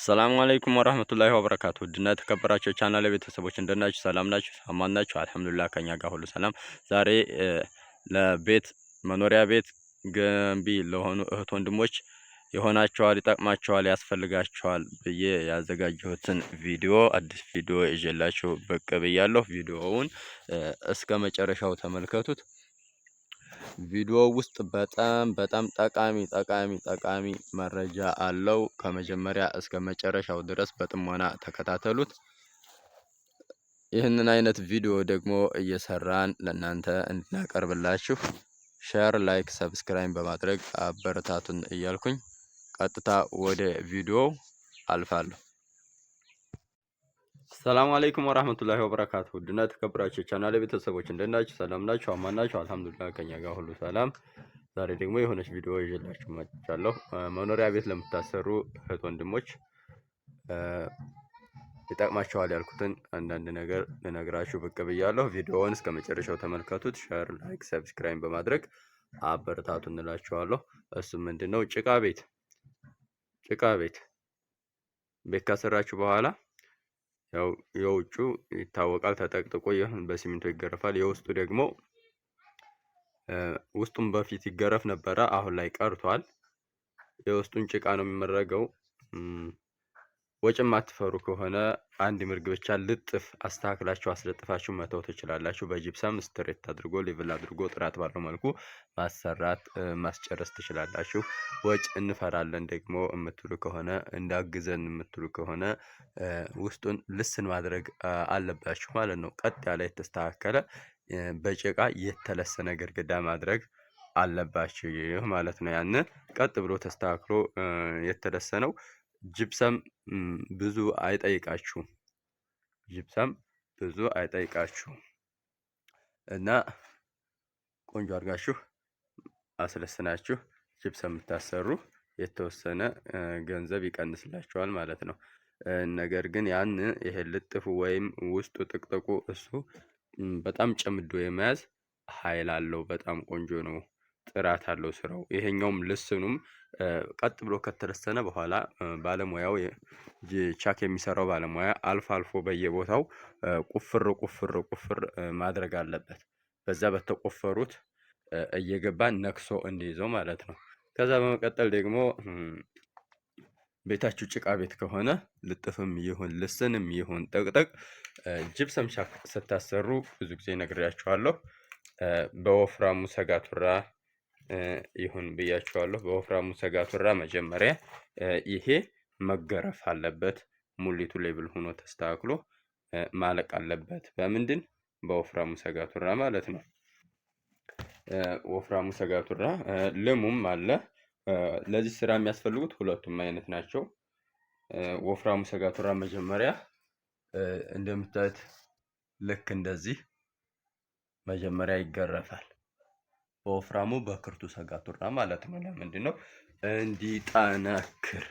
السلام عليكم ورحمة الله وبركاته። ውድና የተከበራችሁ ቻናል ቤተሰቦች እንደናችሁ፣ ሰላም ናችሁ? አማን ናችሁ? الحمد لله ከኛ ጋር ሁሉ ሰላም። ዛሬ ለቤት መኖሪያ ቤት ገንቢ ለሆኑ እህት ወንድሞች ይሆናቸዋል፣ ይጠቅማቸዋል፣ ያስፈልጋቸዋል ብዬ ያዘጋጀሁትን ቪዲዮ አዲስ ቪዲዮ ይዤላችሁ ብቅ ብያለሁ። ቪዲዮውን እስከ መጨረሻው ተመልከቱት። ቪዲዮ ውስጥ በጣም በጣም ጠቃሚ ጠቃሚ ጠቃሚ መረጃ አለው። ከመጀመሪያ እስከ መጨረሻው ድረስ በጥሞና ተከታተሉት። ይህንን አይነት ቪዲዮ ደግሞ እየሰራን ለእናንተ እንድናቀርብላችሁ share፣ like፣ subscribe በማድረግ አበረታቱን እያልኩኝ ቀጥታ ወደ ቪዲዮው አልፋለሁ። السلام عليكم ورحمة الله وبركاته። ውድና የተከበራችሁ ቻናል ቤተሰቦች እንደት ናችሁ? ሰላም ናችሁ? አማን ናችሁ? الحمد لله ከኛ ጋር ሁሉ ሰላም። ዛሬ ደግሞ የሆነች ቪዲዮ ይዤላችሁ መጥቻለሁ። መኖሪያ ቤት ለምታሰሩ እህት ወንድሞች ይጠቅማቸዋል ያልኩትን አንዳንድ ነገር ልነግራችሁ ብቅ ብያለሁ። ቪዲዮውን እስከ መጨረሻው ተመልከቱት። share፣ like፣ subscribe በማድረግ አበረታቱ እንላችኋለሁ። እሱም ምንድን ነው? ጭቃ ቤት ጭቃ ቤት ቤት ካሰራችሁ በኋላ ያው የውጩ ይታወቃል፣ ተጠቅጥቆ በሲሚንቶ ይገረፋል። የውስጡ ደግሞ ውስጡም በፊት ይገረፍ ነበረ፣ አሁን ላይ ቀርቷል። የውስጡን ጭቃ ነው የሚመረገው። ወጭም አትፈሩ ከሆነ አንድ ምርግ ብቻ ልጥፍ አስተካክላችሁ አስለጥፋችሁ መተው ትችላላችሁ። በ gypsum straight አድርጎ level አድርጎ ጥራት ባለው መልኩ ማሰራት ማስጨረስ ትችላላችሁ። ወጭ እንፈራለን ደግሞ የምትሉ ከሆነ እንዳግዘን የምትሉ ከሆነ ውስጡን ልስን ማድረግ አለባችሁ ማለት ነው። ቀጥ ያለ የተስተካከለ በጭቃ የተለሰነ ግድግዳ ማድረግ አለባችሁ ማለት ነው። ያን ቀጥ ብሎ ተስተካክሎ የተለሰነው ጅብሰም ብዙ አይጠይቃችሁም። ጅብሰም ብዙ አይጠይቃችሁም እና ቆንጆ አድርጋችሁ አስለስናችሁ ጅብሰም የምታሰሩ የተወሰነ ገንዘብ ይቀንስላችኋል ማለት ነው። ነገር ግን ያን ይሄ ልጥፉ ወይም ውስጡ ጥቅጥቁ እሱ በጣም ጨምዶ የመያዝ ኃይል አለው። በጣም ቆንጆ ነው። ጥራት አለው ስራው። ይሄኛውም ልስኑም ቀጥ ብሎ ከተለሰነ በኋላ ባለሙያው ቻክ የሚሰራው ባለሙያ አልፎ አልፎ በየቦታው ቁፍር ቁፍር ቁፍር ማድረግ አለበት። በዛ በተቆፈሩት እየገባ ነክሶ እንዲይዘው ማለት ነው። ከዛ በመቀጠል ደግሞ ቤታችሁ ጭቃ ቤት ከሆነ ልጥፍም ይሁን ልስንም ይሁን ጥቅጥቅ ጅብሰም ቻክ ስታሰሩ ብዙ ጊዜ ነግሬያችኋለሁ። በወፍራሙ ሰጋቱራ ይሁን ብያችኋለሁ። በወፍራሙ ሰጋቱራ መጀመሪያ ይሄ መገረፍ አለበት። ሙሊቱ level ሆኖ ተስተካክሎ ማለቅ አለበት። በምንድን በወፍራሙ ሰጋቱራ ማለት ነው። ወፍራሙ ሰጋቱራ ልሙም አለ። ለዚህ ስራ የሚያስፈልጉት ሁለቱም አይነት ናቸው። ወፍራሙ ሰጋቱራ መጀመሪያ እንደምታዩት ልክ እንደዚህ መጀመሪያ ይገረፋል። በወፍራሙ በክርቱ ሰጋቱራ ማለት ነው። ለምንድን ነው እንዲጠነክር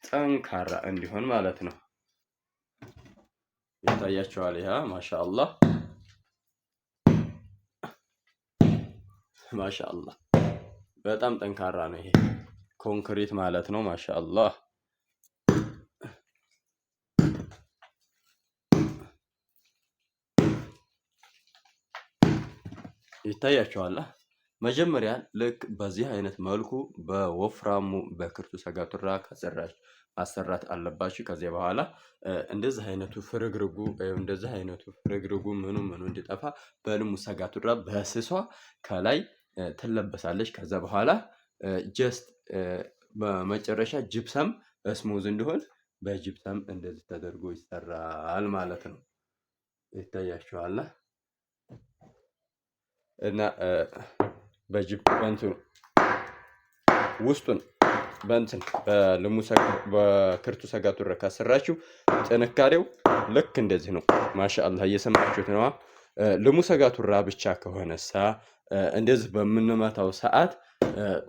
ጠንካራ እንዲሆን ማለት ነው። ይታያቸዋል። ይሄ ማሻአላህ ማሻአላህ በጣም ጠንካራ ነው። ይሄ ኮንክሪት ማለት ነው። ማሻአላህ ይታያቸዋል። መጀመሪያ ልክ በዚህ አይነት መልኩ በወፍራሙ በክርቱ ሰጋቱራ ካሰራች ማሰራት አለባችሁ። ከዚያ በኋላ እንደዚህ አይነቱ ፍርግርጉ እንደዚህ አይነቱ ፍርግርጉ ምኑ ምኑ እንዲጠፋ በልሙ ሰጋቱራ በስሷ ከላይ ትለበሳለች። ከዛ በኋላ just በመጨረሻ gypsum smooth እንዲሆን በጅብሰም እንደዚህ ተደርጎ ይሰራል ማለት ነው። ይታያችኋል እና በጅብ በእንትኑ ውስጡን በእንትን በልሙ በክርቱ ሰጋቱራ ካሰራችሁ ጥንካሬው ልክ እንደዚህ ነው። ማሻአላህ እየሰማችሁት ነዋ። ልሙ ሰጋቱራ ብቻ ከሆነሳ እንደዚህ በምንመታው ሰዓት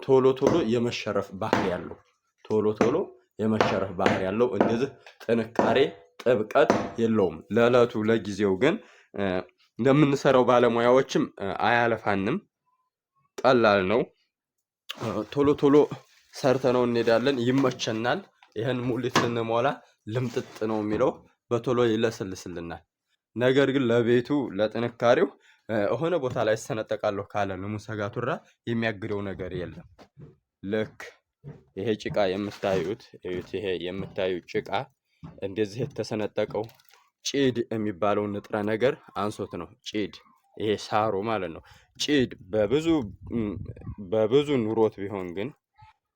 ቶሎ ቶሎ የመሸረፍ ባህሪ ያለው ቶሎ ቶሎ የመሸረፍ ባህሪ ያለው እንደዚህ ጥንካሬ ጥብቀት የለውም። ለዕለቱ ለጊዜው ግን እንደምንሰራው ባለሙያዎችም አያለፋንም። ቀላል ነው። ቶሎ ቶሎ ሰርተነው እንሄዳለን፣ ይመቸናል። ይህን ሙሊት ስንሞላ ልምጥጥ ነው የሚለው፣ በቶሎ ይለሰልስልናል። ነገር ግን ለቤቱ ለጥንካሬው የሆነ ቦታ ላይ እሰነጠቃለሁ ካለ ልሙ ሰጋቱራ የሚያግደው ነገር የለም። ልክ ይሄ ጭቃ የምታዩት እዩት፣ ይሄ የምታዩት ጭቃ እንደዚህ የተሰነጠቀው ጭድ የሚባለው ንጥረ ነገር አንሶት ነው። ጭድ ይሄ ሳሩ ማለት ነው። ጭድ በብዙ በብዙ ኑሮት ቢሆን ግን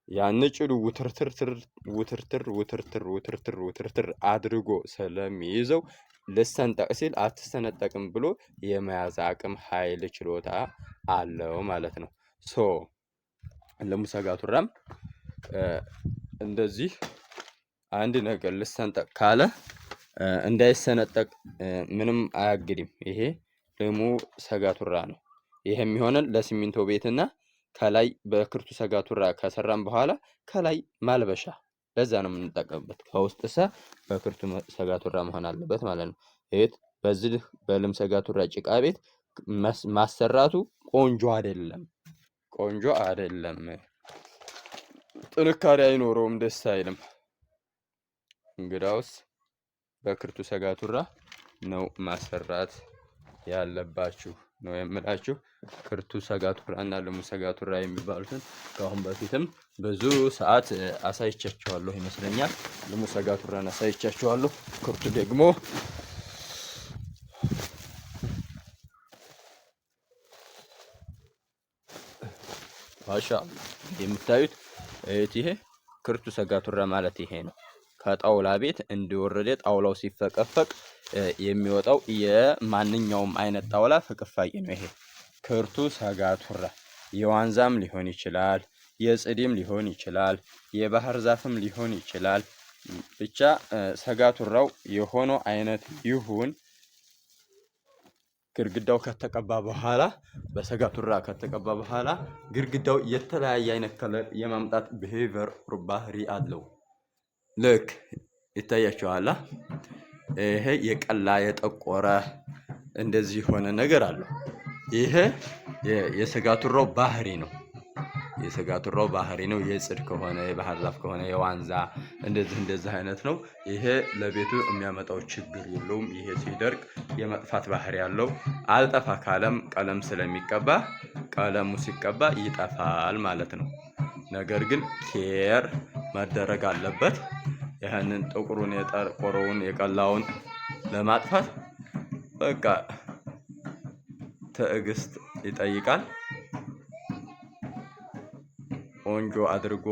ያን ጭዱ ውትርትርትር ውትርትር ውትርትር ውትርትር ውትርትር አድርጎ ስለሚይዘው ልሰንጠቅ ሲል አትሰነጠቅም ብሎ የመያዝ አቅም ኃይል ችሎታ አለው ማለት ነው። So ልሙ ሰጋቱራም እንደዚህ አንድ ነገር ልሰንጠቅ ካለ እንዳይሰነጠቅ ምንም አያግድም። ይሄ ልሙ ሰጋቱራ ነው። ይሄ የሚሆነን ለሲሚንቶ ቤትና ከላይ በክርቱ ሰጋቱራ ከሰራን በኋላ ከላይ ማልበሻ ለዛ ነው የምንጠቀምበት። ከውስጥ ሰ በክርቱ ሰጋቱራ መሆን አለበት ማለት ነው። ይሄ በዚህ በልም ሰጋቱራ ጭቃ ቤት ማሰራቱ ቆንጆ አይደለም፣ ቆንጆ አይደለም። ጥንካሬ አይኖረውም፣ ደስ አይልም። እንግዳውስ በክርቱ ሰጋቱራ ነው ማሰራት ያለባችሁ ነው የምላችሁ። ክርቱ ሰጋቱራ እና ልሙ ሰጋቱራ የሚባሉትን ከአሁን በፊትም ብዙ ሰዓት አሳይቻችኋለሁ ይመስለኛል። ልሙ ሰጋቱራን አሳይቻችኋለሁ። ክርቱ ደግሞ ማሻአላህ የምታዩት ይሄ ክርቱ ሰጋቱራ ማለት ይሄ ነው። ከጣውላ ቤት እንደወረደ ጣውላው ሲፈቀፈቅ የሚወጣው የማንኛውም አይነት ጣውላ ፍቅፋቂ ነው። ይሄ ክርቱ ሰጋቱራ የዋንዛም ሊሆን ይችላል፣ የጽድም ሊሆን ይችላል፣ የባህር ዛፍም ሊሆን ይችላል። ብቻ ሰጋቱራው የሆነው አይነት ይሁን ግድግዳው ከተቀባ በኋላ በሰጋቱራ ከተቀባ በኋላ ግድግዳው የተለያየ አይነት color የማምጣት behavior ባህሪ አለው። ልክ ይታያችኋል። ይሄ የቀላ የጠቆረ እንደዚህ የሆነ ነገር አለው። ይሄ የሰጋቱራው ባህሪ ነው። የሰጋቱራው ባህሪ ነው። የጽድ ከሆነ የባህር ዛፍ ከሆነ የዋንዛ እንደዚህ እንደዚህ አይነት ነው። ይሄ ለቤቱ የሚያመጣው ችግር የለውም። ይሄ ሲደርቅ የመጥፋት ባህሪ ያለው፣ አልጠፋ ካለም ቀለም ስለሚቀባ ቀለሙ ሲቀባ ይጠፋል ማለት ነው። ነገር ግን care መደረግ አለበት። ይህንን ጥቁሩን የጠቆረውን የቀላውን ለማጥፋት በቃ ትዕግስት ይጠይቃል። ቆንጆ አድርጎ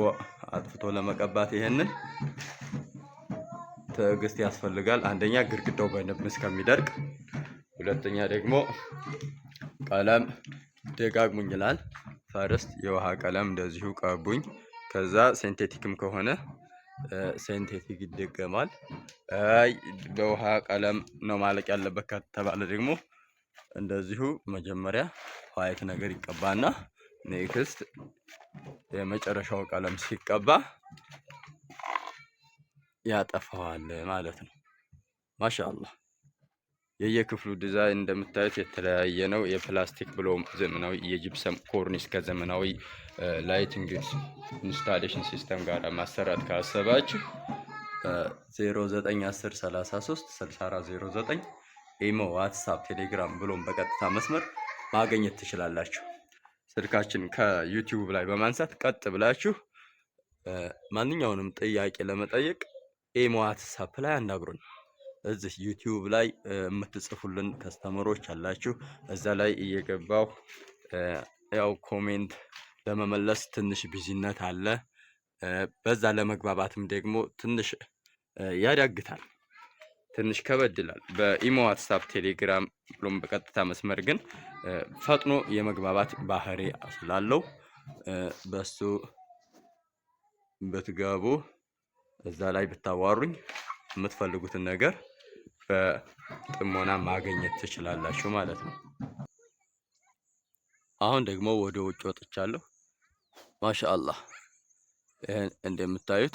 አጥፍቶ ለመቀባት ይሄንን ትዕግስት ያስፈልጋል። አንደኛ ግድግዳው በደንብ እስከሚደርቅ፣ ሁለተኛ ደግሞ ቀለም ደጋግሙኝ ይላል። First የውሃ ቀለም እንደዚሁ ቀቡኝ። ከዛ synthetic ም ከሆነ synthetic ይደገማል። አይ በውሃ ቀለም ነው ማለቅ ያለበት ከተባለ ደግሞ እንደዚሁ መጀመሪያ white ነገር ይቀባና next የመጨረሻው ቀለም ሲቀባ ያጠፋዋል ማለት ነው። ማሻአላህ የየክፍሉ ዲዛይን እንደምታዩት የተለያየ ነው። የፕላስቲክ ብሎም ዘመናዊ የጂፕሰም ኮርኒስ ከዘመናዊ lighting installation system ጋር ማሰራት ካሰባችሁ 0910 33 64 09 ኢሞ፣ ዋትሳፕ፣ ቴሌግራም ብሎም በቀጥታ መስመር ማግኘት ትችላላችሁ። ስልካችን ከዩቲዩብ ላይ በማንሳት ቀጥ ብላችሁ ማንኛውንም ጥያቄ ለመጠየቅ ኢሞ፣ ዋትሳፕ ላይ አናግሩን። እዚህ ዩቲዩብ ላይ የምትጽፉልን customer ኦች አላችሁ። እዛ ላይ እየገባሁ ያው comment ለመመለስ ትንሽ busy ነት አለ። በዛ ለመግባባትም ደግሞ ትንሽ ያዳግታል፣ ትንሽ ከበድ ይላል። በኢሞ፣ ዋትሳፕ፣ ቴሌግራም ብሎም በቀጥታ መስመር ግን ፈጥኖ የመግባባት ባህሪ ስላለው በሱ ብትገቡ እዛ ላይ ብታዋሩኝ የምትፈልጉትን ነገር በጥሞና ማግኘት ትችላላችሁ ማለት ነው። አሁን ደግሞ ወደ ውጭ ወጥቻለሁ። ማሻአላህ ይህን እንደምታዩት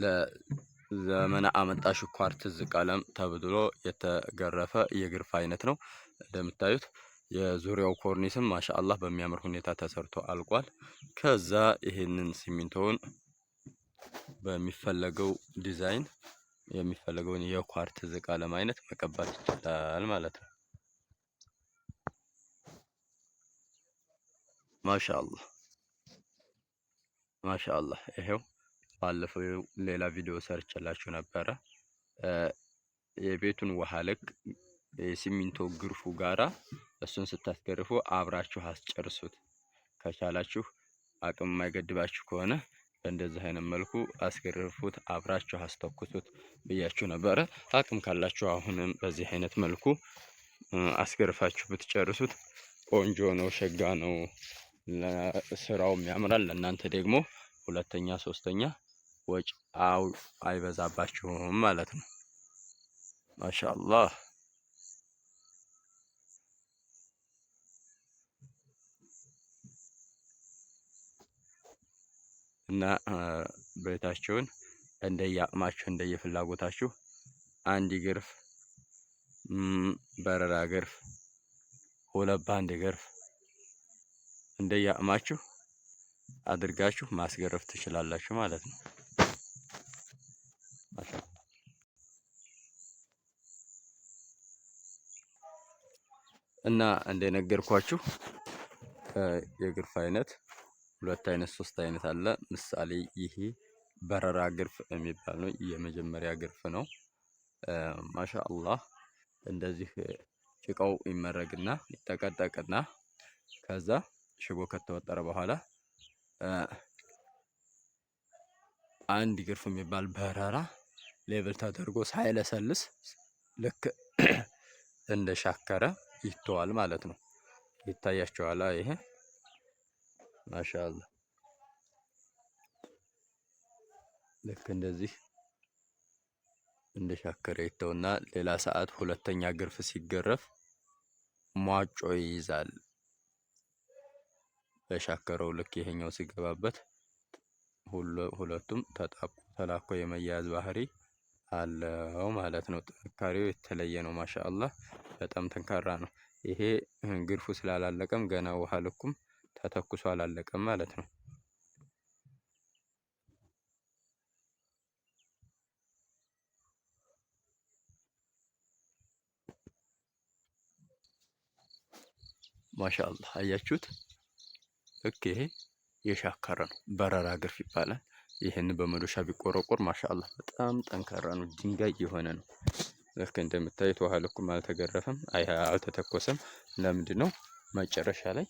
ለዘመነ አመጣሽ ኳርትዝ ቀለም ተብሎ የተገረፈ የግርፍ አይነት ነው። እንደምታዩት የዙሪያው ኮርኒስም ማሻአላህ በሚያምር ሁኔታ ተሰርቶ አልቋል። ከዛ ይህንን ሲሚንቶውን በሚፈለገው ዲዛይን የሚፈለገውን የኳርትዝ ቀለም አይነት መቀባት ይቻላል ማለት ነው። ማሻአላህ ማሻአላህ። ይሄው ባለፈው ሌላ ቪዲዮ ሰርቼላችሁ ነበረ። የቤቱን ውሃ ልክ የሲሚንቶ ግርፉ ጋራ እሱን ስታስገርፉ አብራችሁ አስጨርሱት። ከቻላችሁ አቅም የማይገድባችሁ ከሆነ በእንደዚህ አይነት መልኩ አስገርፉት፣ አብራችሁ አስተኩሱት ብያችሁ ነበረ። አቅም ካላችሁ አሁንም በዚህ አይነት መልኩ አስገርፋችሁ ብትጨርሱት ቆንጆ ነው፣ ሸጋ ነው፣ ለስራውም ያምራል። ለእናንተ ደግሞ ሁለተኛ ሶስተኛ ወጪ አይበዛባችሁም ማለት ነው። ማሻአላህ። እና ቤታችሁን እንደየአቅማችሁ እንደየፍላጎታችሁ አንድ ግርፍ፣ በረራ ግርፍ፣ ሁለት በአንድ ግርፍ እንደየአቅማችሁ አድርጋችሁ ማስገረፍ ትችላላችሁ ማለት ነው። እና እንደነገርኳችሁ የግርፍ አይነት ሁለት አይነት ሶስት አይነት አለ። ምሳሌ ይሄ በረራ ግርፍ የሚባል ነው። የመጀመሪያ ግርፍ ነው። ማሻአላህ እንደዚህ ጭቃው ይመረግና ይጠቀጠቅና ከዛ ሽቦ ከተወጠረ በኋላ አንድ ግርፍ የሚባል በረራ level ተደርጎ ሳይለሰልስ ልክ እንደሻከረ ይተዋል ማለት ነው። ይታያቸዋል። ይሄ ማሻአላህ ልክ እንደዚህ እንደሻከረ ይተውና ሌላ ሰዓት ሁለተኛ ግርፍ ሲገረፍ ሟጮ ይይዛል። በሻከረው ልክ ይሄኛው ሲገባበት ሁለቱም ተጣብቆ ተላኮ የመያያዝ ባህሪ አለው ማለት ነው። ጥንካሬው የተለየ ነው። ማሻአላህ በጣም ጠንካራ ነው። ይሄ ግርፉ ስላላለቀም ገና ውሃ ልኩም ተተኩሶ አላለቀም ማለት ነው። ማሻአላህ አያችሁት? ልክ ይሄ የሻከረ ነው። በረራ ግርፍ ይባላል። ይህን በመዶሻ ቢቆረቆር ማሻአላህ በጣም ጠንካራ ነው። ድንጋይ የሆነ ነው። ልክ እንደምታዩት ውሃ ልኩም አልተገረፈም፣ አልተተኮሰም። ለምንድን ነው መጨረሻ ላይ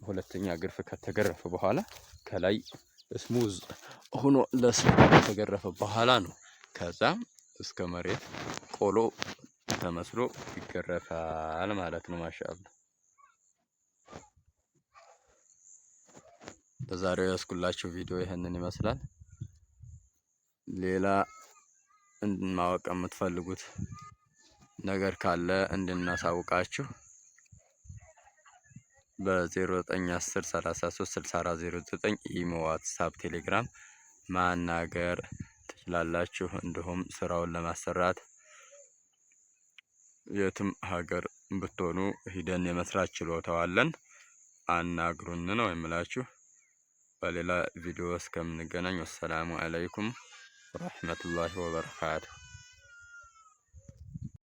ሁለተኛ ግርፍ ከተገረፈ በኋላ ከላይ smooth ሆኖ ለስሎ ከተገረፈ በኋላ ነው። ከዛ እስከ መሬት ቆሎ ተመስሎ ይገረፋል ማለት ነው። ማሻአላህ በዛሬው ያስኩላችሁ ቪዲዮ ይህንን ይመስላል። ሌላ ማወቅ የምትፈልጉት ነገር ካለ እንድናሳውቃችሁ በ0910 33 64 09 ኢሞ፣ ዋትሳፕ፣ ቴሌግራም ማናገር ትችላላችሁ። እንዲሁም ስራውን ለማሰራት የትም ሀገር ብትሆኑ ሂደን የመስራት ችሎታው አለን። አናግሩን ነው የምላችሁ። በሌላ ቪዲዮ እስከምንገናኝ ወሰላሙ አለይኩም ወረህመቱላሂ ወበረካቱ።